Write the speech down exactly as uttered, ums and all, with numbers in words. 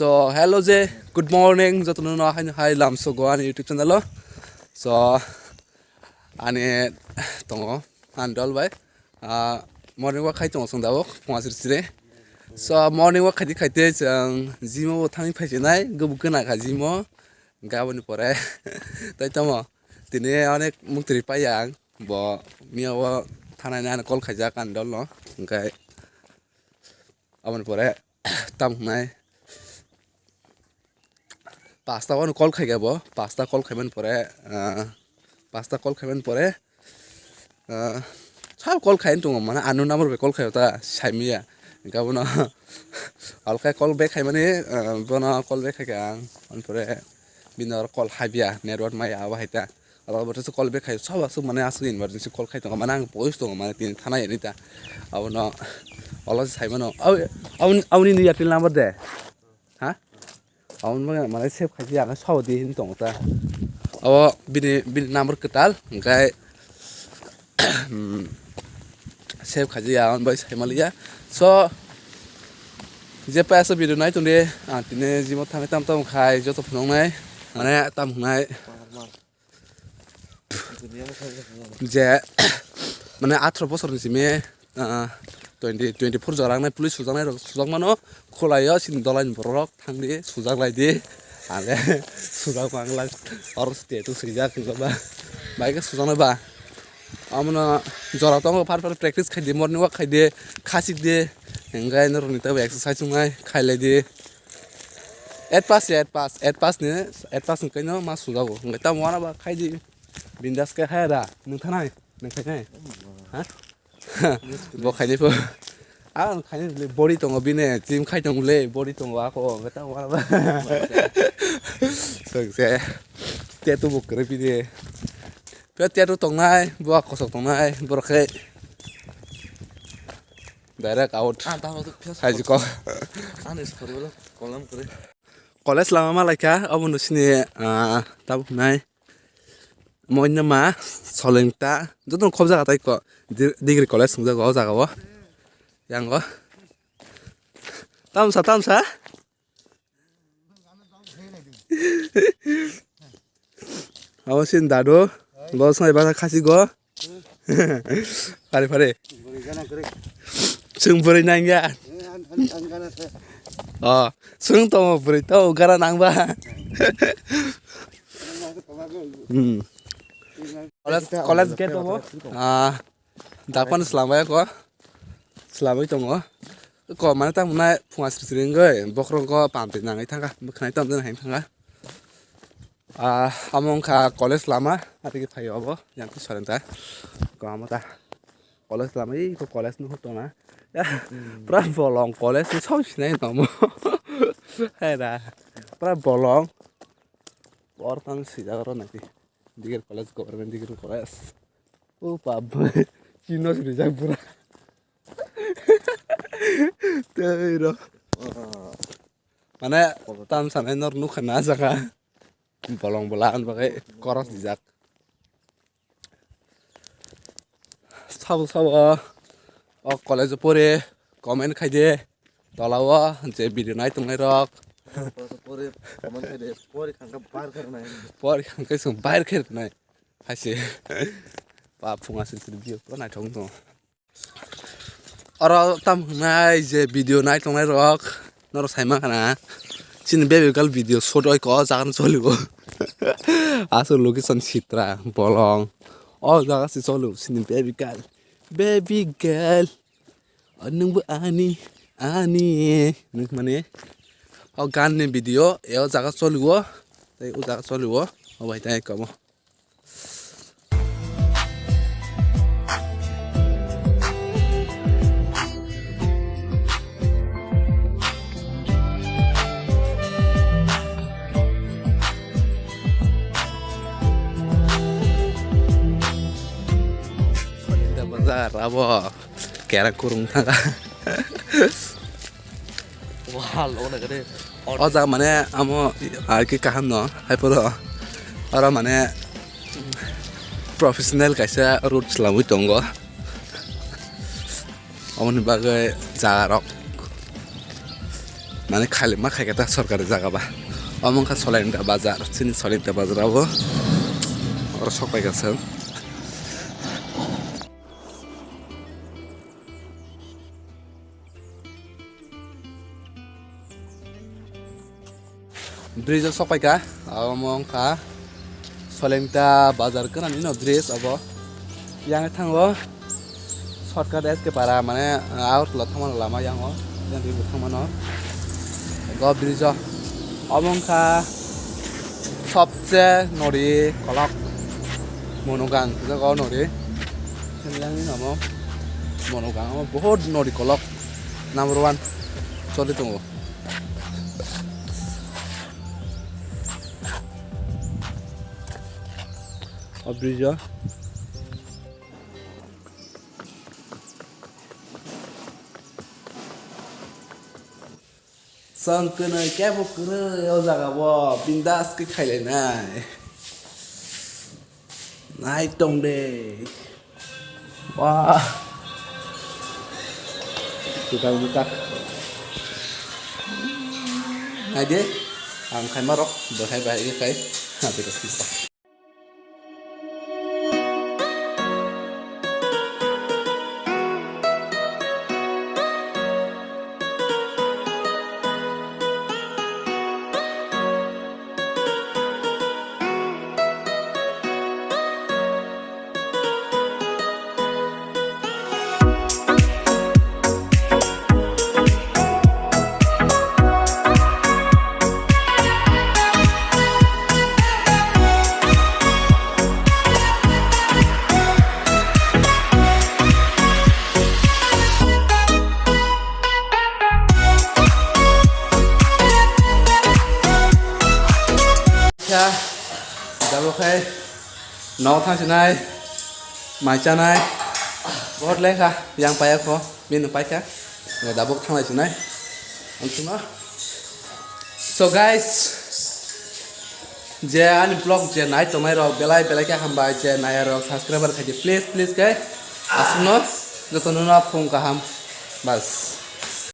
So, hello je, good morning, jotono no hai, hai lamsogo ani YouTube channel o. So, ani tongo, ani dol bai. Ah, morning walk khai tongo chwng tabuk, phung aswk sire. So, morning walk khaidi khaidi chwng gym o thangwi phai sinai, gubuk gana kha gym o. Gaboni pore, tai tamo, tini onek muktri pai ang, bo miya o thanai nai call khaijak ani dol no, hwnkhe aboni pore, tam hwnai. Pasta o call khai bo, pasta call khaimani pore, ah, pasta call khaimani pore, ah, sal call khai tongo, mane unknown number bai call khai ta saimiya. Hingke abono alkai call back khaimani, ah, bono call back khaikha ang, aboni pore bini oro call habya, network maya abo hai ta. Abo bo call back khai, sabo aswk mane aswk emergency call khai tongo, mane ang boyos tongo, mane tini thana yani ta. Abono olo se saimano, aboni, aboni Airtel number de. Ha? Aboni bagwi mane save khaidi ang sabo di hin tongo ta. Abo bini, bini number kwtal, hingke, hmm, save khaidi ang bai sai maliya. So, je paisa video nai tongdi, ang tini gym o thangwi tam tam khai, joto phunuknai, mane tam hwnai. Je, mane, atharo bosorni simi, ah, twenty, twenty-four jora wngnai police sujaknai rok sujak mano, khwlai o chini dolai ni borok rok thangdi, sujak laidi, ale, sujak manglai, oro tattoo swijak hinwi ba, bai khe sujaknai ba, omono jora tongo, phar phar practice khaidi, morning walk khaidi, khachikdi, hingkhe norokni teibo exercise wngnai, khailaidi. Eight pass, eight pass, eight pass ni, eight pass ni kaino ma sujago. Hingke tamo wana ba khaidi bindas ke hai da. Nwng thanai, nwng khainai. Ha? Bo khainai pho. Ah, khainai le body tongo bine, gym khai tongo le, body tongo ako. Hingke tamo wana ba. Sokse. Tattoo bo kwrwi bini. Phe tattoo tongnai, bo kosok tongnai, borok khe. Direct out. Ah, tamo to face. Hai jiko. Ani story wala kolam kore. College lama ma laikha, obo no sini, ah, tabuk nai. Moinna ma, soleng ta, joto khobjaga tai ko. Di-, degree college sungjago o jaga o. Yang o. Tamsa, tamsa. Abo sin dadu, bo swngbai basa khasi go. Phari phari. Chwng bwrwi nangya. Oh, chwng tongo bwrwi to gana nangba. Hmm. College, college gate tongo. Ah, Dakphano swlambai ko. Swlamwi tongo. Ko mane tamo nai phunga sri sri wngwi bokhorok go pamtwi nangwi thangkha. Bwkhwnai tamo nai thangkha. Ah, amo wngkha college lama. Atigi phaio obo. Yang khe sorenta. Ko amo ta. College lama, ei ko college nuhur tongna. Ya, pura bolong college ni song sinai nomo. Hai da. Pura bolong. Por tang sijak ro nai. Degree college, government degree college. O bab, chino swijak pura. Tei ro. Mane, tam sanai nor nukha na jaga. Bolong bola ang bagai koros dijak. Sabo sabo o college pore comment khaide. Tola o je video nai tongnai rok. Pore comment khaide. Pore khangka bar kharinai. Pore khangka song bar kharinai. Haise. Pa phunga sini sini video pura naithok wng tongo. Oro tam hwnai je video nai tongnai rok norok sai mankha na. Chini baby girl video shoot oi ko jaga no choli bo. Aswk location sitra bolong. O jaga si choli bo chini baby girl. Baby girl. O nwngbo ani ani nwng mani. O gan ni video e o jaga choli o. Tei o jaga choli o. O bai tei komo. Bazar abo kera kurung thanga. Wah, lo na gade. O jaga mane amo ar ki kaham no, hai poro. Oro mane professional kaisa road swlamwi tongo. Aboni bagwi jaga rok Mane khali ma khaikha ta sorkari jaga ba. Omo wngkha Solengta bazar, chini Solengta bazar abo. Oro sok paikha chwng. Bridge o sok paikha, omo wngkha Solengta bazar gwnangni no bridge obo. Yang thango shortcut S K Para, mane Agartala thangmani lama yang o, yang twi thangmano. Go bridge o. Omo wngkha sobse nori kolok Monogang, jaga o nori. Yang ni namo Monogang, omo bohot nori kolok number one choli tongo. O bridge o. Chwng kwnwi kebo kwrwi o jaga o bindas khe khailainai. Nai tong de. Wah. Tukang buka. Nai de. Ang khai marok, bo khai bai khai. Ha, biro sisa. Kha, dabo khai, nok thang sinai, mai chanai, bohot lekha, yang paya kho, bini paikha, dabok thanglai sinai, ang sima. So guys, je ani vlog je nai tongnai rok, belai belai khe hambai, je naya rok subscriber khaidi, please, please khe, aswkno, jotono no phung kaham, bas.